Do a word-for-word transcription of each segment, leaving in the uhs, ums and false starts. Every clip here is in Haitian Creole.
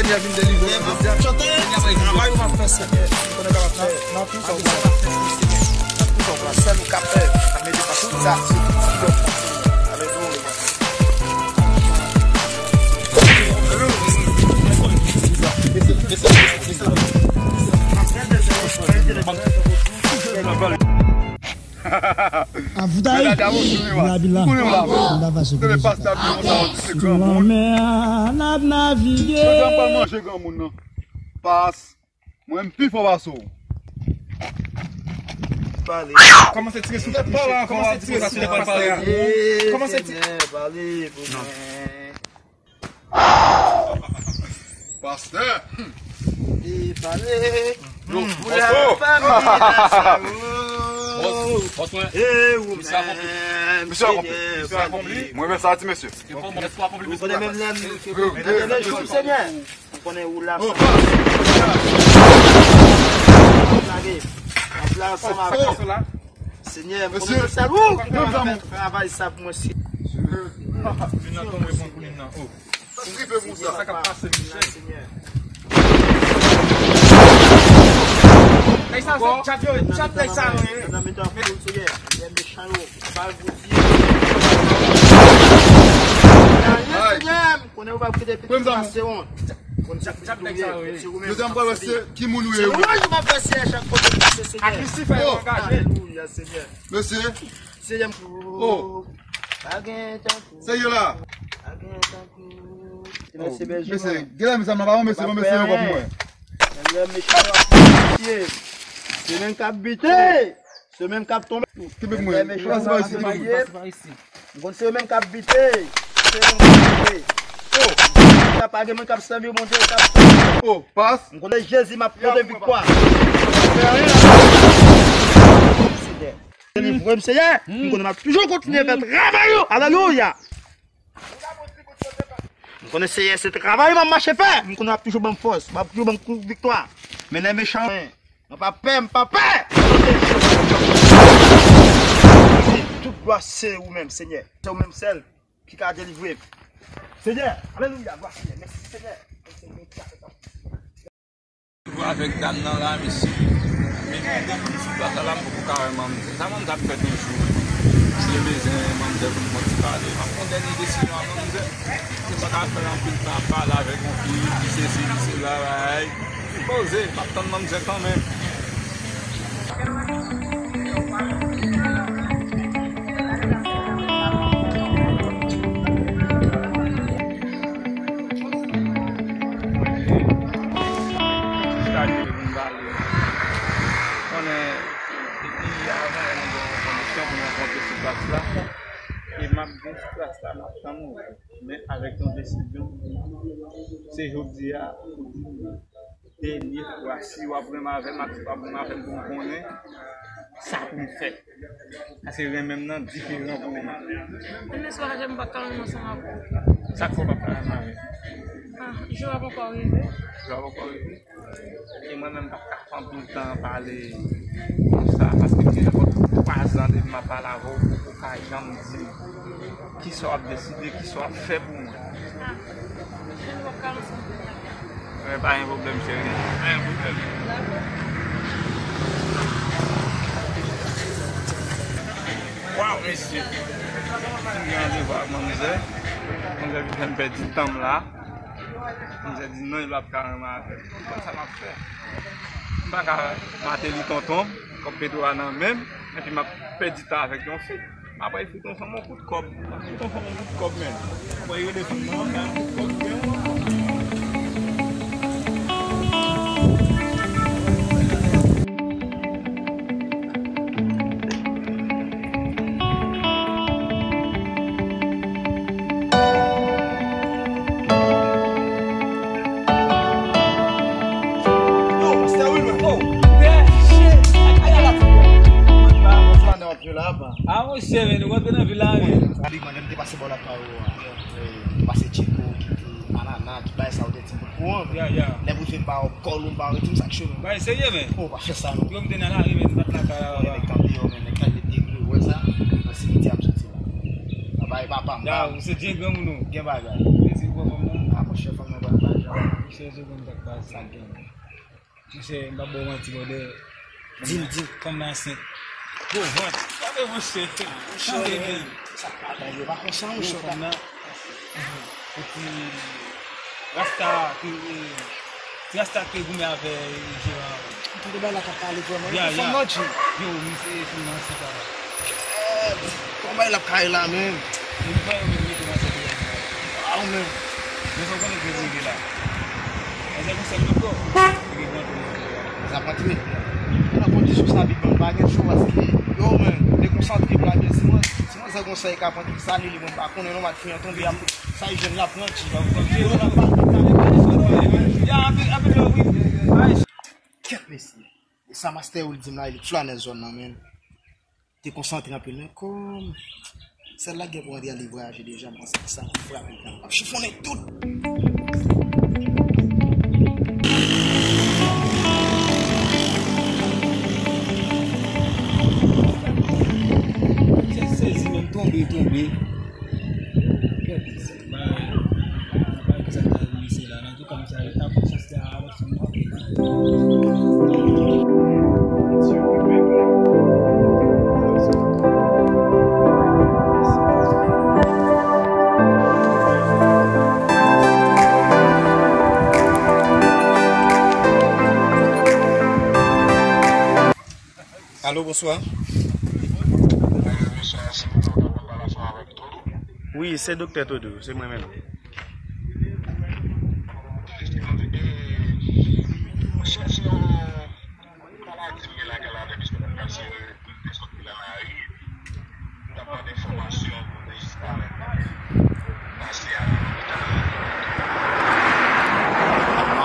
Senyè vin delivre nou jodi a. Travay ou m ap fè, Senyè. Ou konnen sa w ap fè. Nan tou sa w ap fè, Senyè. Nan tou sa w ap fè. Sèl ou k ap fè. K ap mete nan tout sa. Alelouya. Avdai, la bila. Sou lanmè a, n ap navige. Mwen menm pi fò pase w. Kòmanse tire sou tèt pastè a, kòmanse tire sou tèt pastè a. Kòmanse tire. Pastè. Li pale. Yo, pou la fanmi Lazaro. Bonswa. E ou menm, Senyè, pale. Mwen menm sa di mesye. Ou konnen menm lè m, Senyè. Ou konnen ou la. Lage. Anpla ansanm avè w. Senyè, m konnen se sèl ou ki ka fè travay sa pou mwen, Senyè. Vin nan tonbe mwen pou li nan. Rive pou sa. Sa k ap pase, mesye? Nèg sa se tchap yo, tchap nèg sa yo ye. Nan mitan foul, Senyè, lè mechan yo, pa voye. Ay, Senyè, m konnen ou p ap kite pitit sa se wont. Konn se pitit ou ye, se ou menm. Yo te anpwa wè se ki moun ou ye. Se louanj m ap fè, Senyè, chak kote m pase, Senyè. Ak Lisifè yo angaje. Alelouya, Senyè. Mesye. Senyè m. Oh. Pa gen tankou. Seye la. Pa gen tankou. Mesye, gen la mizam nan pa bon mesye, bon mesye ankò pou mwen. Lè mechan yo ap fè, se menm k ap bite, se menm k ap tonbe. Kenbe pou mwen. Pase pa isi. M konn se yo menm k ap bite, se yo menm k ap bite. Oh. Pa gen moun k ap sèvi Bondye k ap tonbe. Oh, pas. M konnen Jezi m ap pote viktwa. Delivre m, Senyè. M konnen m ap toujou kontinye fè travay ou. Alelouya. M konnen, Senyè, se travay m ap mache fè. M konnen w ap toujou ban m fòs, w ap toujou ban m kou viktwa. Men lè mechan, mwen pa pè, m pa pè. Tout glwa se ou menm, Senyè. Se ou menm sèl ki ka delivre m. Senyè, alelouya, glwa Senyè. Mèsi, Senyè. Toujou avèk dam nan la, mesye. Men m depi m sou plas la, m poko ka wè manmzèl. Sa manmzèl ap fè toujou? Si l bezwen manmzèl pou l fè yon ti pale, m ap pran dènye desizyon a manmzèl. Se pa ka fè anpil tan ap pale avèk yon fi, li sesi, li sela, bagay. Poze, m ap tann manmzèl kanmenm. Konnen, depi avan yè, nou gen yon kondisyon pou nou rankontre sou plas la. E m ap gen sou plas la, m ap tann ou. Men avèk yon desizyon, se jodi a, ou di m dènye fwa, si w ap renmen avè m ak si w p ap renmen avè m, pou m konnen sa pou m fè. Paske renmen m nan diferan pou mwen. Demen swa, jan m pa ka renmen ansanm avè w. Sa k fè w pa ka renmen avè m? Ah, jou a poko rive. Jou a poko rive? E mwen menm, m p ap ka fè anpil tan pale konsa, paske m gen nenpòt twa zan depi m ap pale avè w, ou poko ka janm di m kisa w ap deside, kisa w ap fè pou mwen. Ah, men nou p ap ka ansanm kounye a. Men pa gen pwoblèm, cheri. Pa gen pwoblèm. Dakò. Waw, mesye. Si m gen randevou ak manmzè, manmzè vin fè m pèdi tan m la. Manmzè di non, li p ap ka renmen avè m. Ki konn sa m ap fè? M pa ka mate li tonton m, kòb petwo a nan men m, epi m ap pèdi tan avèk yon fi. M ap al fout yon fanm yon kout kòb. M ap fout yon fanm yon kout kòb, men. Mwen rele fanm nan, m ba l yon kout kòb, men. Yo, Master Will, man. Oh, yeah, shit. Ay, ay, ay. Mwen pa konn sa nan wap jwe la, pa. Ah, monchè, men, nou rantre nan vil la, men. Big man, lè m te pase bò la, pa ou, ah. Te pase Tcheko, ki te Anana, tout bagay sa yo te di m pou kouran, men. Ya, ya. Lè pou vin ba w kòl ou, m ba w ritm, sa k cho, men. Bagay serye, men. Oh, pa fè sa, non. Yo, m te nan lari, men, m pa t lakay la, men, nèg kanpe yo, men, nèg kanpe degre, ou wè sa? Nan simetiè m soti la. Nan bagay papa m, ya, pa ou se dye granmoun ou. Gen bagay. Plezi pou fanm nan. Ah, monchè, fanm nan, pa, pa, pa. Chèche konn sa k pase. Monchè, m p ap ba w manti, brother. Di m, di m. Fanm nan ansent. Gwo vant. Gade, monchè. Monchè, sa pa bay yo pa konsa, monchè. Fanm nan. Epi, rasta, ki, eh, ti rasta ki goumen avè, eh, Jeran. Ou tande bagay la k ap pale vrèman. Ya, ya. Fanm nan, G. Yo, misye, fanm nan ansent la. Eh, kòman bagay la ap kare la, menm? Li pa yo menm mete nan sèkilè. Waw, men. Men sa w konnen ki rive la. Manzè gon sèl ankò. Li gen gran tou nan sèkilè. Sa pran ti minit. Nan kondisyon sa, Big Man, pa gen cho paske, yo, men, dekonsantre blagen. Si mwen, si mwen, sa gon sèl ka pran ti sali, li, mwen, pa konnen, non, m ap fè yon tonbe, ap, sa, jèn la pran ti. Yo, nan pa, ya, anpil, anpil love, wi. Kèt, mesye. E sa Master Will di m la, li t flanè zòn nan, men. Te konsantre anpil, men kòm sèl la gen pou André li vwayaje deja, m panse ki sa pou frape kan. Ap chifonnen tout. Misye sezi menm, tonbe, tonbe. Kèt, se pa, se pa ki sa k ta rive misye la. Antouka, misye ale nan konsyans la avèk son mò. Alo, bonswa. Alo, bonswa, se Doktè Todou, m pale ansanm avèk Todou. Wi, se Doktè Todou, se mwen menm. Mwen chèche yon maladi m gen lakay la, depi semèn pase, m te soti nan lari. M t ap mande enfòmasyon pou mwen jiskamen pase a nan lopital.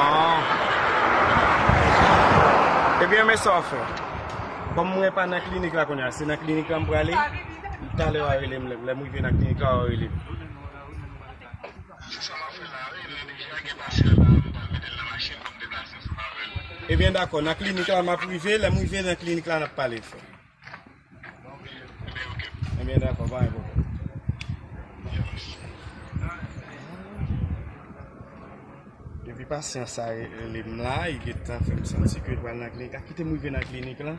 Ah. Ebyen, men sa w fè. Kòm mwen pa nan klinik la kounye a, se nan klinik la m prale. Talè w a rele m, lè, lè m rive nan klinik la, w a rele m. Se sa m ap fè la, wi, men deja gen pasyan la, m pral mete l nan machin pou m deplase ansanm avè l. Ebyen, dakò, nan klinik la m ap rive, lè m rive nan klinik la, n ap pale, frè. Ebyen, oke. Ebyen, dakò, pa gen pwoblèm. Depi pasyan sa rele m la, li gentan fè m santi ke l pral nan klinik la. Kite m rive nan klinik la,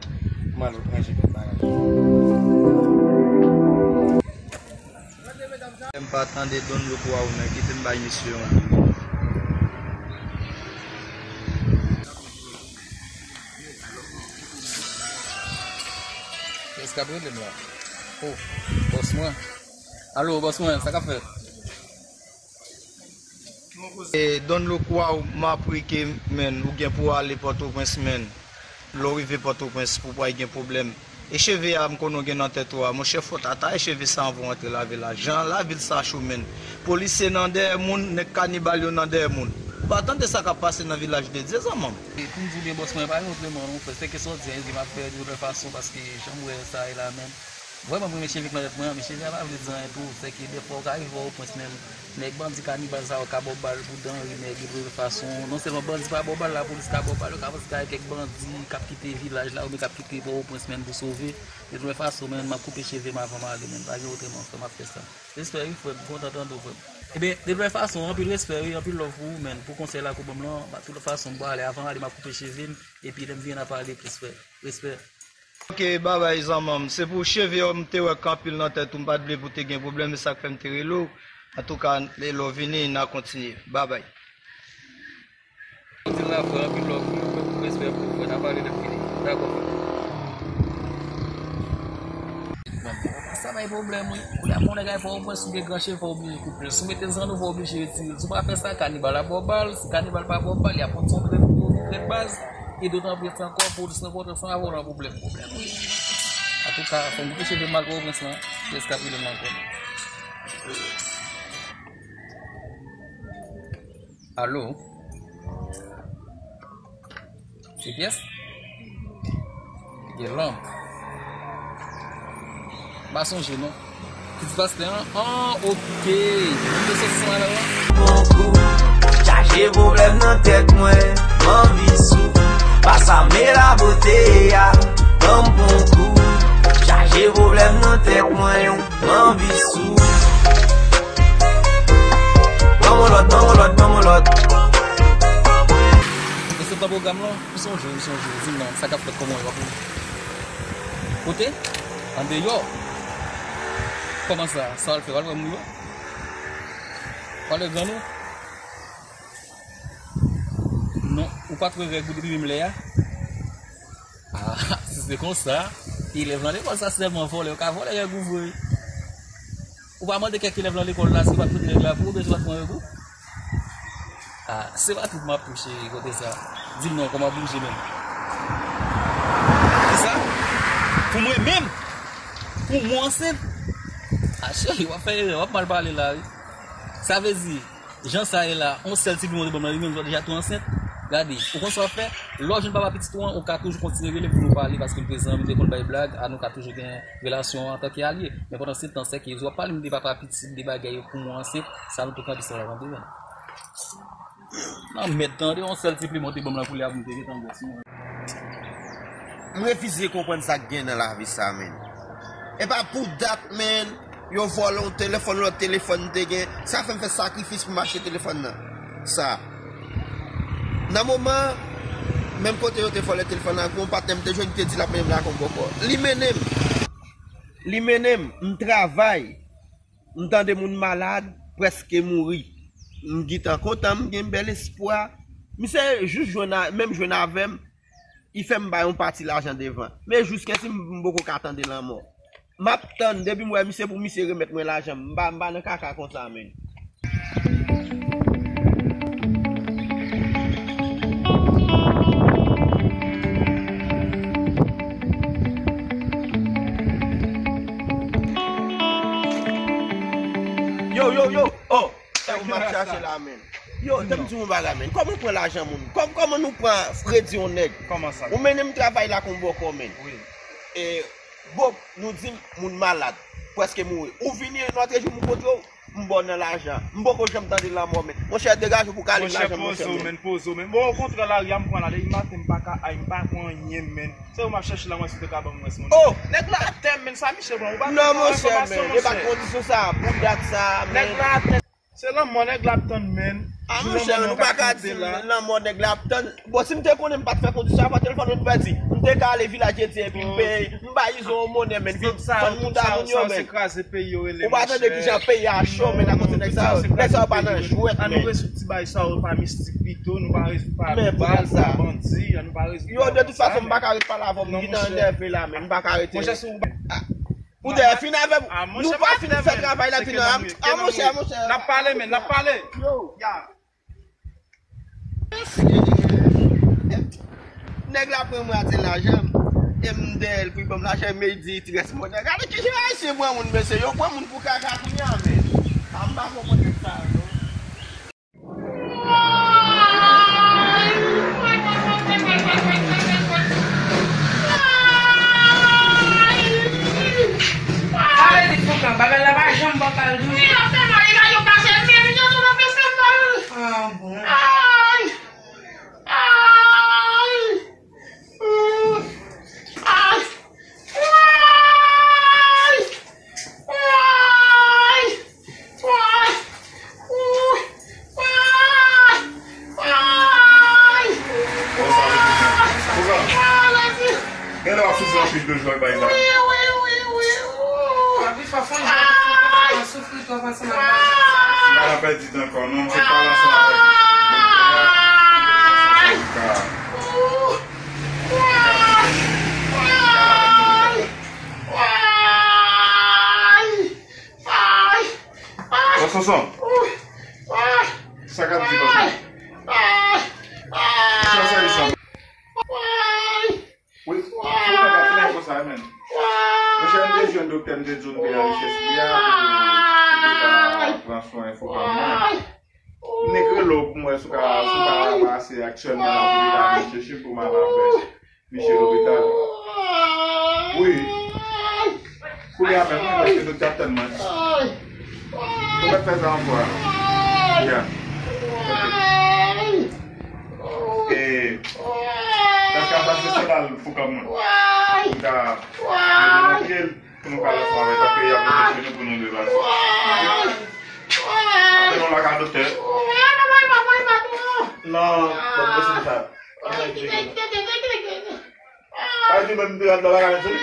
m al ranje kèk bagay. M pa tande Don Loco a ou nan, kite m bay misye yon. Kiyès k ap rele m la? Oh, bòs mwen. Alo, bòs mwen, sa k ap fèt? E, Don Loco a, m apre ke, men, ou gen pou ale Pòtoprens, men. Lè w rive Pòtoprens, pou pral gen pwoblèm. E cheve a, m konnen w gen nan tèt ou a, monchè, fò w ta taye cheve sa anvan w antre lavil la. Jan lavil sa cho, men. Polisye nan dèyè moun, nèg kanibal yo nan dèyè moun. Ou pa tande sa k ap pase nan Vilaj de Dye, zanmi m? E pou m di w byen, bòs mwen, pa gen otreman non, frè. Sèke sa w di a, m ap fè de lòt fason, paske jan m wè sa ye la, men. Vrèman, premye cheve k nan tèt mwen an, men cheve a pa vle di anyen tou. Sèke dèfwa ou ka rive Pòtoprens menm, nèg bandi kanibal sa yo ka ba w bal pou danri nèg, epi de fason, non sèlman bandi pa ba w bal, lapolis ka ba w bal, yo ka panse se kèk bandi k ap kite vilaj la, oubyen k ap kite Pòtoprens menm pou sove. De tout fason, men, m ap koupe cheve m avan m ale, men, pa gen otreman, frè, m ap fè sa. Respè, wi, frè, m kontan tande w, frè. Ebyen, de tout fason, anpil respè, wi, anpil love pou ou, men, pou konsèy la ke w ban m lan, de tout fason, m prale, avan m ale, m ap koupe cheve m, epi lè m vini, n a pale plis, frè. Respè. Ok, babay zanmi m. Se pou cheve yo m te wè k anpil nan tèt ou, m pa t vle pou te gen pwoblèm, se sa k fè m te rele w. Antouka, lè w vini, n a kontinye. Babay. Di l la, frè, anpil love, wi, respè pou ou, frè, n a pale lè m vini. Dakò, frè. Sa bay pwoblèm, wi. Kounye a, pou nèg al fè w pran sou de gran cheve, fò w oblije koupe l. Si w mete zanno, fò w oblije retire l. Si w pa fè sa, kanibal ap ba w bal. Si kanibal pa ba w bal, y ap konn se yon trèt pou yo vin trèt baz. E dotan plis ankò, polis rankontre ansanm avè w nan pwoblèm, pwoblèm, wi. Antouka, fò m koupe cheve m al Pòtoprens lan, kiyès k ap rele m ankò? Alo? Se kiyès? Gen lanp. M pa sonje non. Ki ti pastè an? Ah, ok. Moun te soti sou malè an? Bon kou, chaje pwoblèm nan tèt mwen, m anvi sou. Pasa me la bote a, ban m bon kou, chaje pwoblèm nan tèt mwen, m anvi sou. Ban m yon lòt, ban m yon lòt, ban m yon lòt. Pwogram lan, ou sonje, ou sonje, ou di m non, sa k ap fèt, kòman w ap kote? Andeyò. Kòman sa? Sa w al fè? W al wè moun yo? W al wè grann ou? Non, ou pa t wè règ ou depi menm lè a? Ah, si se konsa, elèv nan lekòl sa sèlman vòlè, yo ka vòlè règ ou vre. Ou pa mande kèk elèv nan lekòl la si yo pa t mete règ la pou ou, oubyen si yo pa t pran règ ou? Ah, se pa tout m ap touche kote sa. Di m non, kòman bouje menm? Kisa? Pou mwen menm? Pou mwen ansent? Ah, cheri, w ap fè erè, w ap mal pale la, wi. Sa vle di, jan sa ye la, yon sèl ti plim ou te ban m nan, li menm, ou deja tou ansent. Gade, ou konn sa w ap fè? Lè w jwenn papa pitit ou an, ou ka toujou kontinye rele m pou nou pale, paske m te zanmi, m te konn bay blag, a nou ka toujou gen relasyon antanke alye. Men pandan se tan, sèke w ap pale m de papa pitit, de bagay yo pou mwen ansent, sa nou tou kanpe sa la, tande, men. Nan mèd, tande, yon sèl ti plim ou te ban m la koulye a pou m te gentan bwè, sinon. M refize konprann sa k gen nan lavi sa, men. E pa pou dat, men, yo vòlè yon telefòn, lòt telefòn m te gen. Sa fè m fè sakrifis pou m achte telefòn nan. Sa. Nan moman, menm kote yo te vòlè telefòn nan, gon patnè m te jwenn, te di l ap mennen m lakay yon bòkò. Li mennen m. Li mennen m, m travay. M tande moun malad, prèske mouri. M gentan kontan, m gen bèl espwa. Misye jis jwenn a, menm jwenn avè m, li fè m bay yon pati lajan devan. Men jiskesi m, m poko ka tande lanmò. M ap tann, depi m wè misye, pou misye remèt mwen lajan m. M pa, m pa nan kaka konsa, men. Yo, yo, yo! Oh! Sa w m ap chache la, men. Yo, tande m di w yon bagay, men. Kòman w pran lajan moun? Kòm, kòman nou pran kredi yon nèg? Kòman sa? Ou mennen m travay la kon bòkò, men. Wi. E, bon, nou di m moun malad, prèske mouri. Ou vini, nou antre jou m kontre w, m ba w nan lajan. M poko janm tande lanmò, men. Monchè, degaje w pou w ka ale m lajan m, monchè, men. Monchè, poze w, men, poze w, men. Bon, okontrè, lari a m pran la, depi maten m pa ka, ay, m pa pran anyen, men. Se ou m ap chèche la, mwen si w te ka ban m rès, monchè. Oh! Nèg la atè, men, sa misye pran? Ou pa konn pran enfòmasyon, monchè. Non, monchè, men, e pa kondisyon sa, pou dat sa, men. Nèg la atè. Se lanmò nèg la ap tann, men. Ah, monchè, nou pa ka di lanmò nèg la ap tann. Bon, si m te konnen m pa t fè kondisyon, apa telefòn ou t pèdi? M te ka ale vilaj Etyen epi m peye, m bay Izo yon monnen, men, vin fann moun ta moun yo, men. Ou pa tande kijan peyi a cho, men, akoz nèg sa yo, nèg sa yo pa nan jwèt, men. An nou rezoud ti bagay sa yo pa mistik pito, nou pa rezoud pa bandi, an nou pa rezoud pa sa. Yo, de tout fason, m pa ka ret pale avè w, m gentan nève la, men, m pa ka rete. Monchè, si w Ou dèyè fin avè m. Nou pa fin fè travay la, fin nan. Ah, monchè, monchè. N ap pale, men, n ap pale. Yo. Ya. Nèg la pran mwatil lajan m. E m dèyè l pou l ban m lajan, men li di li t rès monnen. Gade kijan Ayisyen pran moun, mesye. Yo pran moun pou kaka kounye a, men. A, m pa konprann nèg sa yo, non. Bagay la pa janm ba kal dou. Ah, bon. Gen lè w ap soufri anpil de jwa, bay sa. Papi, fò fon jan soufri twòp ansanm ak bagay sa. M pa nan pèdi tan ankò, non, m sot pale ansanm avèk. Bon, Sonson. Sa k ap di konsa? Sa sa di sa? Wi, ou pa ka fè konsa, men. Monchè, m te jwenn doktè, m te di w m te al chèche li a, pou li ta pran swen fokal mwen. M nik rele w pou m wè si w ka, si w ka pase aktyèlman la pou li ta vin chèche m pou m al avè misye lopital. Wi. Kounye a menm, wi, paske nou t ap tann mwen. Ou mèt fè sa ankò a. Ya. E, sa ka pase se la l fou kòm mwen. M ka mete nan pye l pou nou pale ansanm avè l, paske y ap mete jenou pou nou deplase. Apre nou la ka doktè. Non, bon, mèsi pou sa. Ay, ki te, ki te, ki te, ki te, ki te. Ay, di menm, m te gade nan bagay la, sou. Ay,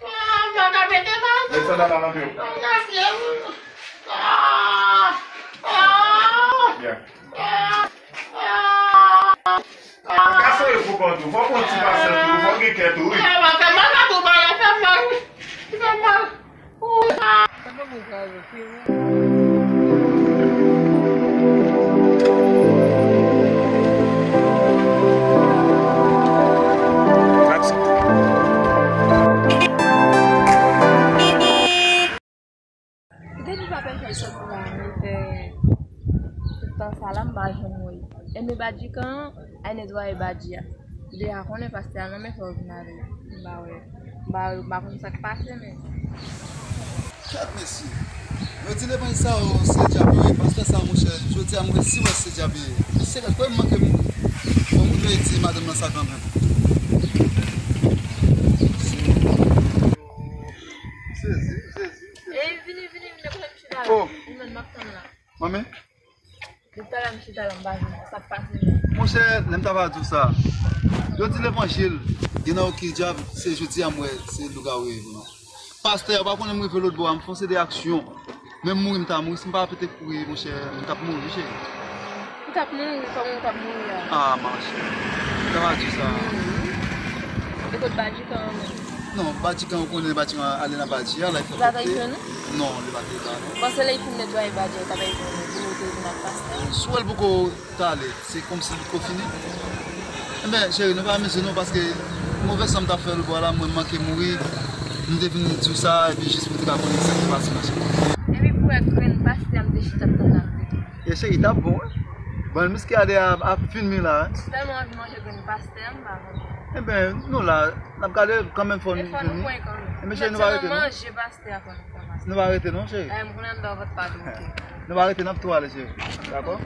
ay, m pa ka mete, non. Met sandal la nan pye w. Ay, kase m. Ah, ah. Byen. Ah, ah, ah. Kase w pou kont ou. Fò w pran ti pasyans tou. Fò w gen kè tou, wi. Ah, fè mal, fè mal, fè mal. Fè mal. Depi pa pèsonn sot la, li fè tout tan sa la, m pa janm wè. E men badji kan an, ay netwaye badji a. Ou deja konnen pastè a nan men fò w vin avè l. M pa wè. M pa, m pa konn sa k pase, men. Kèt mesye. Yo di levanjil sa yo, se dyab yo ye. Pastè sa, monchè, jodi a, mwen si wè se dyab yo ye. Mesye, lè kwè m manke mouri. Bon, mwen dwe di madanm nan sa kanmenm. Sezi, sezi, sezi. Ey, vini, vini, vini, kote m chita la? Oh. Ou menm m ap tann la. Manmi? Depi talè m chita la, m pa jwenn sa k pase menm. Monchè, lè m ta va di w sa, yo di levanjil, gen nan yo ki dyab, se jodi a m wè, se lougawou yo ye vre non. Pastè, ou pa konnen m rive lòt bò a, m fè yon seri de aksyon. Menm mouri m ta mouri, si m pa pete kouri, monchè, m t ap mouri, cheri. Ou t ap mouri, kòman ou t ap mouri a? Ah, monchè, m ta va di w sa. E kot badji kan an menm? Non, badji kan ou konnen, badji kan ale nan badji a, la, li fè kòkte. Ou pa t jwenn ou? Non, li pa t la, non. Panse lè l fin netwaye badji a, ou ta bay jwenn li, pou nou te vin ak pastè. Si w wè l poko t ale, se kòmsi li poko fini. Enben, cheri, nou pa amize non, paske move san m t ap fè lòt bò la, mwen manke mouri, m te vin di w sa, epi jis pou w te ka konnen sa ki pase nan cheri. Epi pou wè grenn pastè a m te chita ap tann la. E cheri, t ap bon, wi. Bon, miske a deja ap fin mi la, wi. M tèlman anvi manje grenn pastè a, m pa konn. Enben, nou la, n ap gade kanmenm fò nou vini. Enben, cheri, nou pa rete non. Manje pastè a fò nou fè pastè. Nou pa rete non, cheri. Eh, m konnen anndan vant pa dou, ok. Nou pa rete, n ap tou ale, cheri. Dakò?